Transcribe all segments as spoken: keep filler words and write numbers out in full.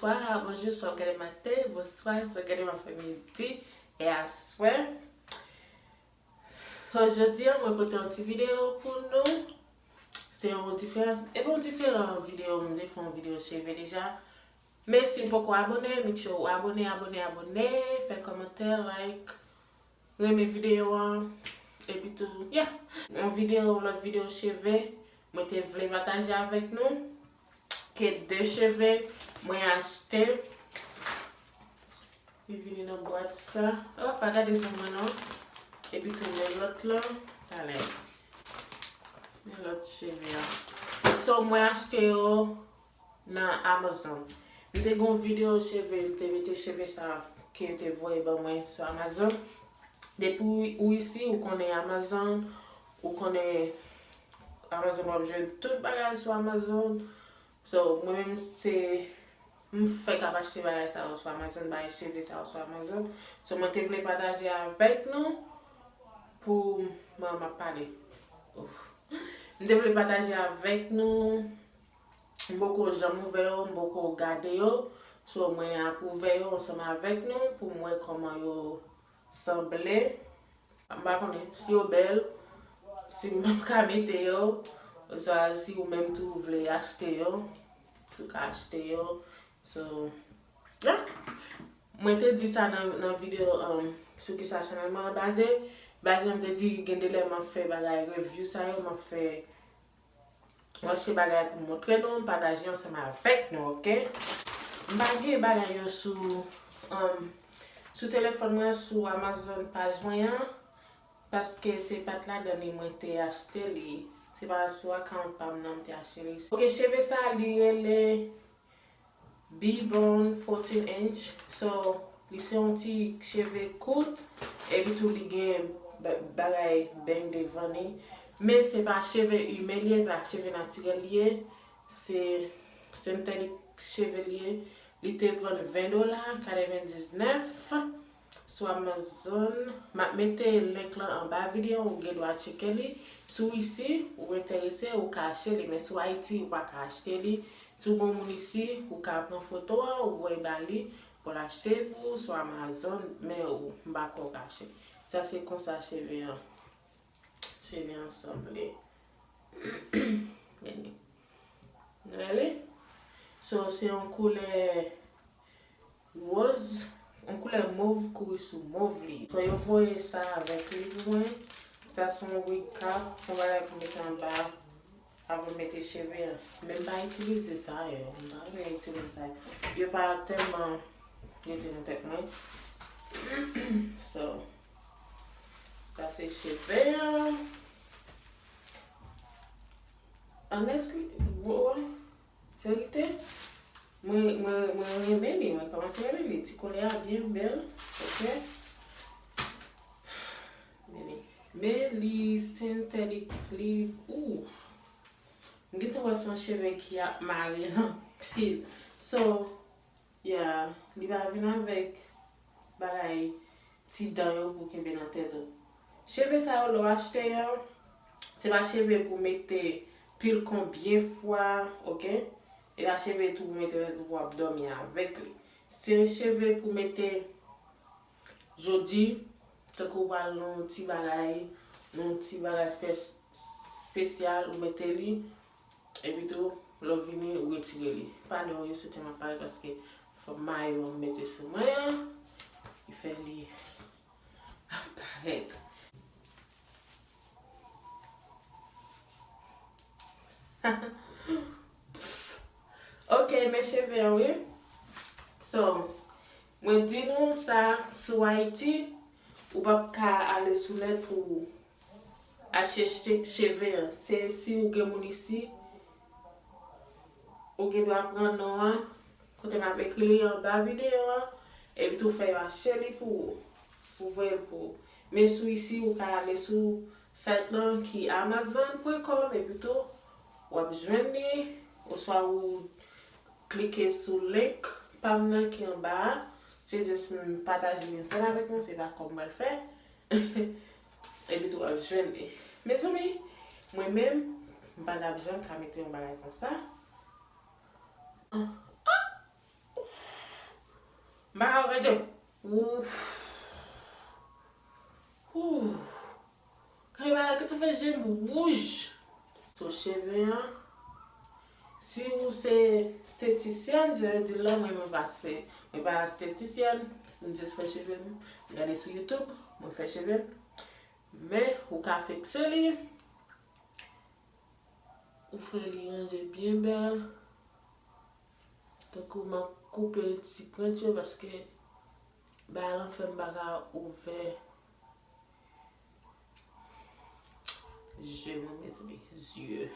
Bonjou, swa w gade maten, bonswa, swa w gade m aprèmidi e aswè. So, jodi a, mwen pote yon ti videyo pou nou. Se yon diferan, e bon diferan videyo, m te fè yon videyo cheve deja. Men si w poko abone, make sure w abone, abone, abone, fè kòmantè, like, renmen videyo an, epi tou, yeah. Yon videyo, lòt videyo cheve, mwen te vle pataje avèk nou. Ke de cheve mwen achte. Li vini nan bwat sa. Oh, pa gade zong mwen non. Epi tou men lòt lan. Talè. Men lòt cheve an. So, mwen achte yo nan Amazon. M te gen yon videyo cheve, m te mete cheve sa ke yo te voye ban mwen sou Amazon. Depi ou, ou isi, ou konnen Amazon, ou konnen Amazon, w ap jwenn tout bagay sou Amazon. So, mwen menm se, m fèk ap achte bagay sa yo sou Amazon, bagay cheve sa yo sou Amazon. So, mwen te vle pataje avèk nou pou, mwen m ap pale. Ouf. M te vle pataje avèk nou. M poko janm ouvè yo, m poko gade yo. So, mwen ap ouvè yo ansanm avèk nou pou m wè kòman yo sanble. M pa konnen si yo bèl, si m ap ka mete yo, oswa si ou menm tou ou vle achte yo, si w ka achte yo. So, yeah. Mwen te di sa nan, nan videyo, um, sou kisa chanèl mwen an baze. Baze, m te di gen de lè m ap fè bagay review sa yo, m ap fè M achte bagay pou m montre nou, m pataje ansanm avèk nou, oke? M pa gen bagay yo sou, um, sou telefòn mwen, sou Amazon paj mwen an, paske se pa t ladan li mwen te achte li. Se pa sou account pa m nan m te achte li. Oke, cheve sa, li rele Bee Brown fourteen inch. So, li se yon ti cheve kout, epi tou li gen ba-, bagay beng devan li. Men se pa cheve imen li ye, pa cheve natirèl li ye. Se synthetic cheve li ye. Li te vann ven dola katrevendiznèf sou Amazon. M ap mete link lan anba videyo, ou gen dwa tcheke li. Si w isi, ou enterese, ou ka achte li. Men si w Ayiti, ou pa ka achte li. Si w gen yon moun isi, ou ka pran foto a, ou voye ba li pou l achte pou ou sou Amazon, men ou, m pa kwè w ka achte. Sa se konsa cheve an. Cheve an sanble. Men li. Nou wè li? So, se yon koulè woz, yon koulè mov kouri sou mov li. So, yo voye sa avèk li pou mwen. Sa se yon wig cap, se yon bagay pou mete anba. Avan m mete cheve an. Men m pa itilize sa yo. M pa renmen itilize sa yo. Yo pa tèlman rete nan tèt mwen. So, sa se cheve an. Honestly, bro, verite, mwen, mwen, mwen renmen li. Mwen kòmanse renmen li. Ti koulè a byen bèl. Oke? Men li, men li synthetic, li, ooh. M gentan wè se yon cheve ki ap mare anpil. So, yeah, li pa vin avèk bagay ti dan yo pou kenbe nan tèt ou. Cheve sa yo, lè w achte yo, se pa cheve pou mete pil konbyen fwa, oke? E pa cheve tou pou mete nan tèt ou pou w ap dòmi avèk li. Se cheve pou mete jodi, tankou w pral nan yon ti bagay, nan yon ti bagay spes-, espesyal, ou mete li, epi tou, lè w vini, ou retire li. Padon wi, soti m ap pale paske fò mayo m mete sou mwen an, li fè li ap parèt. Ok, men cheve an, wi. So, mwen di nou sa, sou Ayiti, ou p ap ka ale sou nèt pou achte che-, cheve an. Se si ou gen moun isi, ou gen dwa pran non an, kote m ap ekri li anba videyo an, epi tou fè yo achte li pou ou, pou voye l pou ou. Men sou isi, ou ka ale sou site lan ki amazon pwen kòm, epi tou w ap jwenn li, oswa ou klike sou link pa m nan ki anba a. Se jis m pataje li ansanm avèk nou, se pa kòb m pral fè. Epi tou w ap jwenn li. Mezanmi, mwen menm, m pa t ap janm ka mete yon bagay konsa. Ah, ah! M pa ka ranje. Ouf. Ouf. Gade bagay ki te fè je m wouj. So, cheve an, si ou se estetisyèn, je di la, mwen, mwen pa se, mwen pa estetisyèn, m just fè cheve m, m gade sou YouTube, mwen fè cheve m. Men, ou ka fikse li, ou fè li ranje byen bèl. Tankou m ap koupe ti pwent yo paske bagay lan fè m pa ka ouvè je mwen, mezanmi, zye.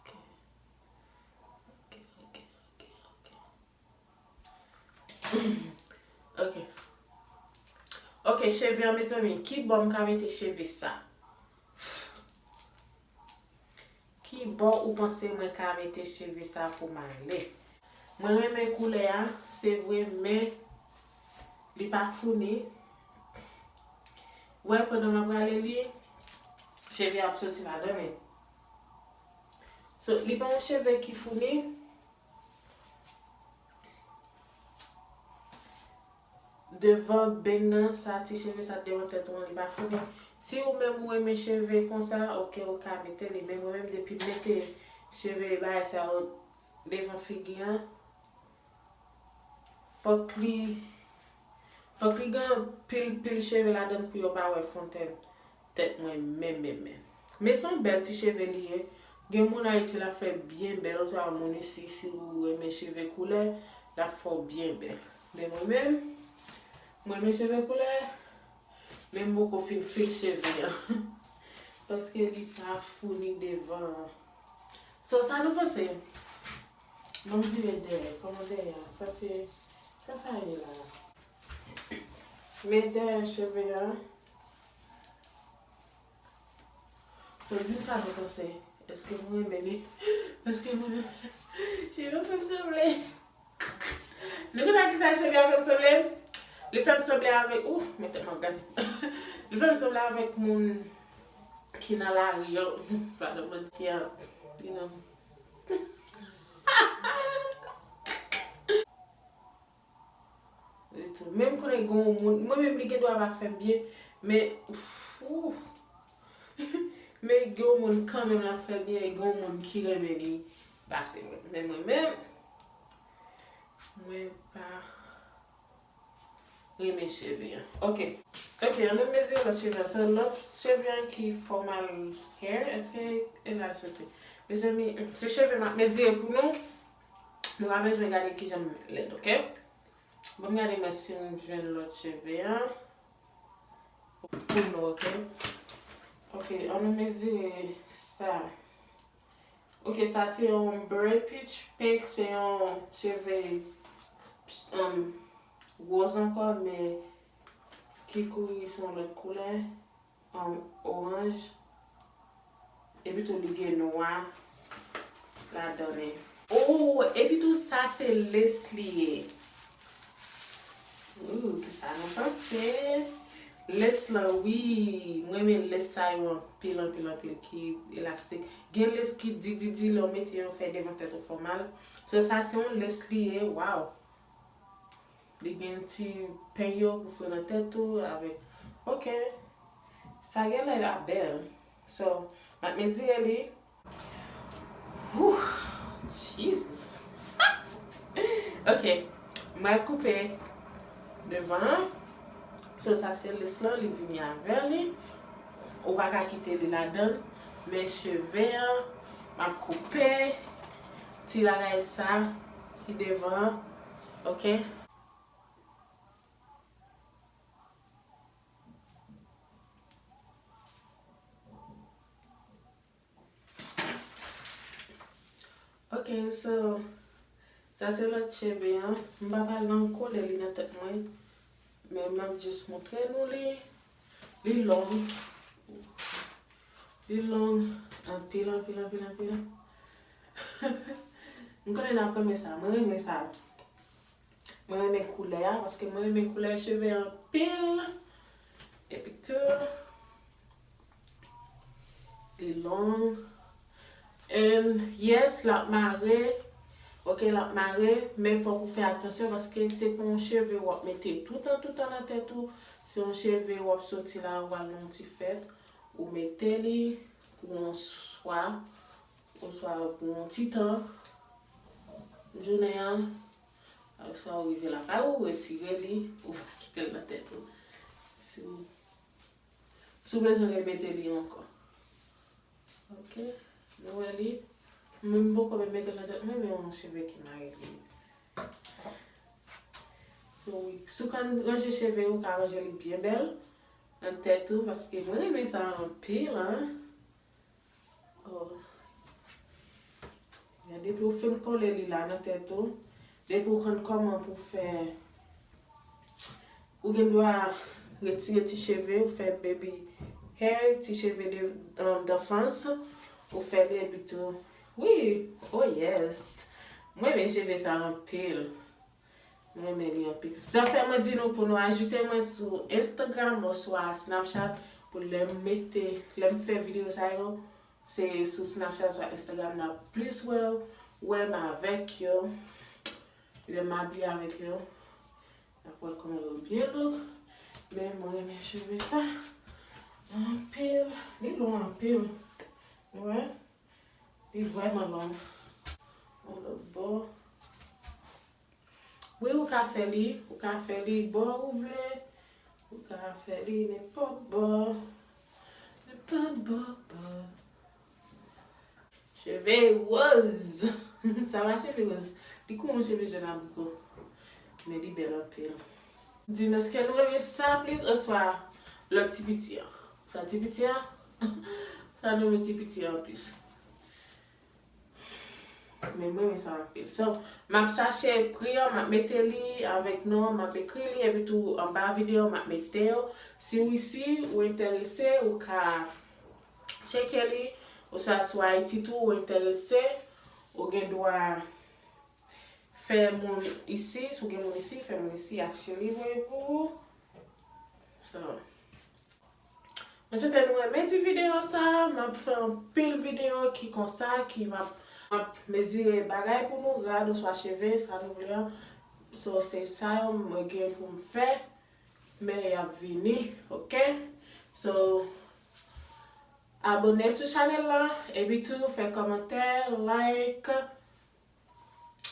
Ok. Ok, ok, ok, ok. Ok. Ok, cheve an, mezanmi. Ki bò m ka mete cheve sa? Ki bò ou panse mwen ka mete cheve sa pou m ale? Mwen renmen koulè a, se vre, men li pa founi. Wè, pandan m ap rale li, cheve ap soti ladan, men. So, li pa yon cheve ki founi. Devan beng nan, sa ti cheve sa devan tèt ou an, li pa founi. Si ou menm ou renmen cheve konsa, ok, ou ka mete li. Men mwen menm, depi m mete cheve bagay sa yo devan figi an, fòk li, fòk li gen pil, pil cheve ladan l pou yo pa wè fon tèt, tèt mwen menm, menm, menm. Men se yon bèl ti cheve li ye. Gen moun Ayiti l ap fè byen bèl, oswa moun isi, si ou renmen cheve koulè, l ap fè w byen bèl. Men mwen menm, mwen renmen cheve koulè, men m poko fin fix cheve an. Paske li pa founi devan an. So, sa nou panse? Ban m vire dèyè. Kòman dèyè a? Sa se, sa sa ye la? Men dèyè cheve a. So, di m sa nou panse. Èske nou renmen li? Èske nou renmen? Cheve fè m sanble. Nou konn ak kisa cheve a fè m sanble? Li fè m sanble avèk, ou, men tèt mwen ap gate. Li fè m sanble avèk moun ki nan lari yo. Padon, moun ki ap, you know. Li tou. Men m konnen gen yon moun, mwen menm li gen dwa pa fè m byen, men, ouf. Men gen yon moun kanmenm l ap fè byen, e gen yon moun ki renmen li pase mwen. Men mwen menm, mwen pa renmen cheve an. Ok. Ok, ann nou mezire lòt cheve an. So, lòt cheve an ki formal hair, èske e la l soti? Mezanmi, se cheve m ap mezire pou nou. Nou pa bezwen gade kijan m lèd, ok? Bon, gade mwen si m jwenn lòt cheve an. Pou nou, ok? Ok, ann nou mezire sa. Ok, sa se yon berry peach pink, se yon cheve, um, wòz ankò, men ki kouri sou yon lòt koulè, um, oranj. Epi tou li gen nwa ladan li. Oh, epi tou sa se lace li ye. Ooh, kisa nou panse? Lace lan, wi. Mwen renmen lace sa yo anpil, anpil, anpil ki elastik. Gen lace ki di, di, di, lè w mete yo fè devan tèt ou fè w mal. So, sa se yon lace li ye, wow. Li gen ti peny yo pou fè nan tèt ou avèk. Ok. Sa genlè ap bèl. So, m ap mezire li. Whew, Jesus. Ok, m al koupe devan an. So, sa se lace lan, li vini avè li. Ou pa ka kite li ladan l. Men cheve an, m ap koupe ti bagay sa ki devan an. Ok? Ok, so, sa se lòt cheve an. M pa pral nan koulè li nan tèt mwen. Men m ap jis montre nou li. Li long. Li long anpil, anpil, anpil, anpil. M konnen n ap renmen sa. Mwen renmen sa. Mwen renmen koulè a, paske mwen renmen koulè cheve anpil. Epi tou, li long. And yes, l ap mare. Ok, l ap mare, men fòk ou fè atansyon paske se pa yon cheve w ap mete toutan, toutan nan tèt ou. Se yon cheve w ap soti la, ou al nan yon ti fèt, ou mete li pou yon swa, oswa pou yon ti tan. Jounen an, apre sa, ou rive lakay ou, ou retire li, ou pa kite l nan tèt ou. Si w, si w bezwen remete li ankò. Ok, nou wè li. Mwen, m poko menm mete l nan tèt mwen, men yon cheve ki mare li. So, wi. Si w konn ranje cheve, ou ka ranje li byen bèl nan tèt ou, paske mwen renmen sa anpil, hein. Oh. Men depi w fin kole li la nan tèt ou, depi w konn kòman pou fè, ou gen dwa retire ti cheve, ou fè baby hair, ti cheve de, um, d'enfance, ou fè li epi tou. Wi, oh yes. Mwen renmen cheve sa anpil. Mwen renmen li anpil. Zafè mwen di nou pou nou ajoute mwen sou Instagram oswa Snapchat pou lè m mete, lè m fè videyo sa yo, se sou Snapchat oswa Instagram n ap plis wè, wè m avèk yo. Lè m abiye avèk yo, n ap wè kòman yo byen look. Men mwen renmen cheve sa anpil. Li long anpil. Ou wè? Li vrèman long. Yon lòt bò. Wi, ou ka fè li, ou ka fè li bò ou vle, ou ka fè li nenpòt bò, nenpòt bò, bò. Cheve woz. Sa pa cheve woz. Li kou yon cheve jèn abriko. Men li bèl anpil. Di m, èske nou renmen sa plis oswa lòt ti piti an? Sa ti piti an? Sa nou renmen ti piti an plis? Men mwen renmen sa anpil. So, m ap chache pri an, m ap mete li avèk non, m ap ekri li, epi tou anba videyo, m ap mete yo. Si w isi, ou enterese, ou ka tcheke li, oswa si w Ayiti tou, ou enterese, ou gen dwa fè moun isi, si w gen moun isi, fè moun isi achte li voye pou ou. So, mwen swete nou renmen ti videyo sa, m ap fè anpil videyo ki konsa, ki m ap, m ap mezire bagay pou nou, rad oswa cheve, sa nou vle an. So, se sa yo mwen gen pou m fè, men y ap vini, ok? So, abone sou chanèl la, epi tou fè kòmantè, like,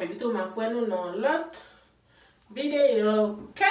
epi tou m ap wè nou nan lòt videyo, ok?